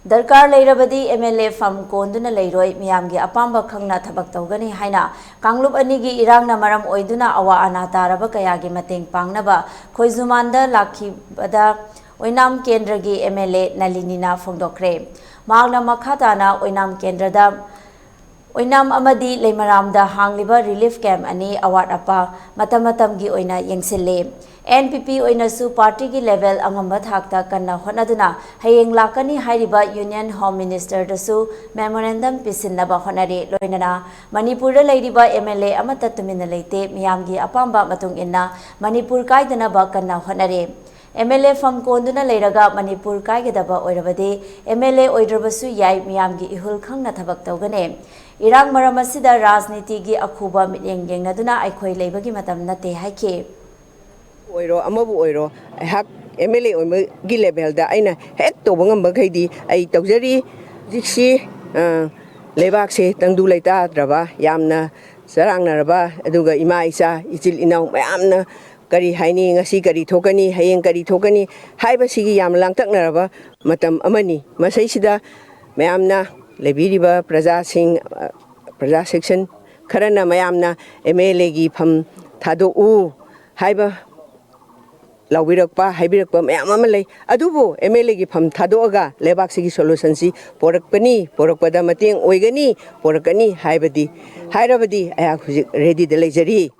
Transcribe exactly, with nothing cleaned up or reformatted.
ꯗꯔꯀꯥꯔ ꯂꯩꯔꯕꯗꯤ M L A ꯐꯝ ꯀꯣꯟꯗꯨꯅ ꯂꯩꯔꯣꯏ, ꯃꯤꯌꯥꯝꯒꯤ ꯑꯄꯥꯝꯕ ꯈꯪꯅ ꯊꯕꯛ ꯇꯧꯒꯅꯤ ꯍꯥꯏꯅ ꯀꯥꯡꯂꯨꯞ ꯑꯅꯤꯒꯤ ꯏꯔꯥꯡꯅ ꯃꯔꯝ ꯑꯣꯏꯗꯨꯅ ꯑꯋꯥ ꯑꯅꯥ ꯇꯥꯔꯕ ꯀꯌꯥꯒꯤ ꯃꯇꯦꯡ ꯄꯥꯡꯅꯕ ꯈꯣꯏꯖꯨꯃꯥꯟꯗ ꯂꯥꯛꯈꯤꯕꯗ ꯑꯣꯏꯅꯥꯝ ꯀꯦꯟꯗ꯭ꯔꯒꯤ ꯑꯦꯝ ꯑꯦꯜ ꯑꯦ ꯅꯂꯤꯅꯤꯅ ꯐꯣꯡꯗꯣꯛꯈ꯭ꯔꯦ꯫ ꯃꯍꯥꯛꯅ ꯃꯈꯥ ꯇꯥꯅ ꯑꯣꯏꯅꯥꯝ ꯀꯦꯟꯗ꯭ꯔꯗ ꯑꯣꯏꯅꯥꯝ ꯑꯃꯗꯤ ꯂꯩꯃꯔꯥꯝꯗ ꯍꯥꯡꯂꯤꯕ ꯔꯤꯂꯤꯐ ꯀꯦꯝꯞ ꯑꯅꯤ ꯑꯋꯥꯠ ꯑꯄꯥ ꯃꯇꯝ ꯃꯇꯝꯒꯤ ꯑꯣꯏꯅ ꯌꯦꯡꯁꯤꯜꯂꯤ꯫ ꯑꯦꯟ ꯄꯤ ꯄꯤ ꯑꯣꯏꯅꯁꯨ ꯄꯥꯔꯇꯤꯒꯤ ꯂꯦꯚꯦꯜ ꯑꯉꯝꯕ ꯊꯥꯛꯇ ꯀꯟꯅ ꯍꯣꯠꯅꯗꯨꯅ ꯍꯌꯦꯡ ꯂꯥꯛꯀꯅꯤ ꯍꯥꯏꯔꯤꯕ ꯌꯨꯅꯤꯌꯟ ꯍꯣꯝ ꯃꯤꯅꯤꯁꯇꯔꯗꯁꯨ ꯃꯦꯃꯣꯔꯦꯟꯗꯝ ꯄꯤꯁꯤꯟꯅꯕ ꯍꯣꯠꯅꯔꯤ꯫ ꯂꯣꯏꯅꯅ ꯃꯅꯤꯄꯨꯔꯗ ꯂꯩꯔꯤꯕ ꯑꯦꯝ ꯑꯦꯜ ꯑꯦ ꯑꯃꯠꯇ ꯇꯨꯃꯤꯟꯅ ꯂꯩꯇꯦ, ꯃꯤꯌꯥꯝꯒꯤ ꯑꯄꯥꯝꯕ ꯃꯇꯨꯡ ꯏꯟꯅ ꯃꯅꯤꯄꯨꯔ ꯀꯥꯏꯗꯅꯕ ꯀꯟꯅ ꯍꯣꯠꯅꯔꯤ꯫ ꯑꯦꯝ ꯑꯦꯜ ꯑꯦ ꯐꯝ ꯀꯣꯟꯗꯨꯅ ꯂꯩꯔꯒ ꯃꯅꯤꯄꯨꯔ ꯀꯥꯏꯒꯗꯕ ꯑꯣꯏꯔꯕꯗꯤ ꯑꯦꯝ ꯑꯦꯜ ꯑꯦ ꯑꯣꯏꯗ꯭ꯔꯕꯁꯨ ꯌꯥꯏ, ꯃꯤꯌꯥꯝꯒꯤ ꯏꯍꯨꯜ ꯈꯪꯅ ꯊꯕꯛ ꯇꯧꯒꯅꯤ꯫ ꯏꯔꯥꯡ ꯃꯔꯝ ꯑꯁꯤꯗ ꯔꯥꯖꯅꯤꯇꯤꯒꯤ ꯑꯈꯨꯕ ꯃꯤꯠꯌꯦꯡ ꯌꯦꯡꯅꯗꯨꯅ ꯑꯩꯈꯣꯏ ꯂꯩꯕꯒꯤ ꯃꯇꯝ ꯅꯠꯇꯦ ꯍꯥꯏꯈꯤ꯫ ꯑꯣꯏꯔꯣ, ꯑꯃꯕꯨ ꯑꯣꯏꯔꯣ, ꯑꯩꯍꯥꯛ ꯑꯦꯝ ꯑꯦꯜ ꯑꯦ ꯑꯣꯏꯕꯒꯤ ꯂꯦꯚꯦꯜꯗ ꯑꯩꯅ ꯍꯦꯛ ꯇꯧꯕ ꯉꯝꯕꯈꯩꯗꯤ ꯑꯩ ꯇꯧꯖꯔꯤ꯫ ꯍꯧꯖꯤꯛꯁꯤ ꯂꯩꯕꯥꯛꯁꯦ ꯇꯪꯗꯨ ꯂꯩꯇꯥꯗ꯭ꯔꯕ, ꯌꯥꯝꯅ ꯆꯔꯥꯡꯅꯔꯕ, ꯑꯗꯨꯒ ꯏꯃꯥ ꯏꯆꯥ ꯏꯆꯤꯜ ꯏꯅꯥꯎ ꯃꯌꯥꯝꯅ ꯀꯔꯤ ꯍꯥꯏꯅꯤ, ꯉꯁꯤ ꯀꯔꯤ ꯊꯣꯛꯀꯅꯤ, ꯍꯌꯦꯡ ꯀꯔꯤ ꯊꯣꯛꯀꯅꯤ ꯍꯥꯏꯕꯁꯤꯒꯤ ꯌꯥꯝꯅ ꯂꯥꯡꯇꯛꯅꯔꯕ ꯃꯇꯝ ꯑꯃꯅꯤ꯫ ꯃꯁꯤꯁꯤꯗ ꯃꯌꯥꯝꯅ ꯂꯩꯕꯤꯔꯤꯕ ꯄ꯭ꯔꯖꯥꯁꯤꯡ, ꯄ꯭ꯔꯖꯥ ꯁꯦꯛꯁꯟ ꯈꯔꯅ ꯃꯌꯥꯝꯅ ꯑꯦꯝ ꯑꯦꯜ ꯑꯦꯒꯤ ꯐꯝ ꯊꯥꯗꯣꯛꯎ ꯍꯥꯏꯕ ꯂꯥꯎꯕꯤꯔꯛꯄ, ꯍꯥꯏꯕꯤꯔꯛꯄ ꯃꯌꯥꯝ ꯑꯃ ꯂꯩ꯫ ꯑꯗꯨꯕꯨ ꯑꯦꯝ ꯑꯦꯜ ꯑꯦꯒꯤ ꯐꯝ ꯊꯥꯗꯣꯛꯑꯒ ꯂꯩꯕꯥꯛꯁꯤꯒꯤ ꯁꯣꯂꯨꯁꯟꯁꯤ ꯄꯣꯔꯛꯄꯅꯤ, ꯄꯣꯔꯛꯄꯗ ꯃꯇꯦꯡ ꯑꯣꯏꯒꯅꯤ, ꯄꯣꯔꯛꯀꯅꯤ ꯍꯥꯏꯕꯗꯤ, ꯍꯥꯏꯔꯕꯗꯤ ꯑꯩꯍꯥꯛ ꯍꯧꯖꯤꯛ ꯔꯦꯗꯤꯗ ꯂꯩꯖꯔꯤ꯫